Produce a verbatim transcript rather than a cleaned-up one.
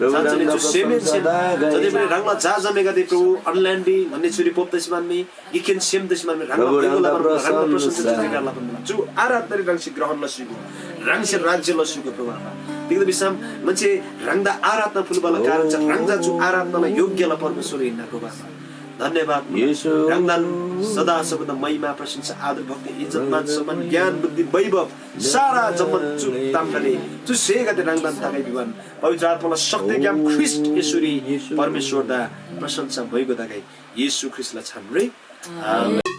प्रभु, साँच्चै नै ह्राङदा चु सेमहेन सेम प्रशंसा तगै। जति पनि ह्राङला जा जमेगदे प्रभु अनलाइनरी भन्ने चुरी पोप तसी मान्मी, गिकखेन सेम तसी मान्मी, ह्राङला प्रभु, भइगो ह्राङदा लबान मुला, ह्राङला प्रशंसा प्रशंसा। चुजी गार लबान मुला। चु आराधनारी ह्राङसे ग्रहण लसीगो, ह्राङसे राज्य लसीगो प्रभु आबा। तिग्‍दा भिसम ङन्‍से ह्राङदा आराधना फुल्‍बाला कारण चा ह्राङ चा चु आराधनाला योग्‍यला परमेश्‍वर हिन्‍ना प्रभु आबा। धन्‍यवाद मुला। येशू। ह्राङदान सदा सबदा महिमा, प्रशंसा, आदर, भक्ति, इज्‍जत, मान, सम्मान, ज्ञान, बुद्धि, वैभव, सारा जम्‍मान चु तामगदे, चु स्‍हेगदे ह्राङदान तगै भिबान पवित्र आत्‍माला शक्तिग्‍याम ख्रीष्‍ट येशूरी परमेश्‍वरदा प्रशंसा भइगो तगै। येशू ख्रीष्‍टला छानरी। आमेन।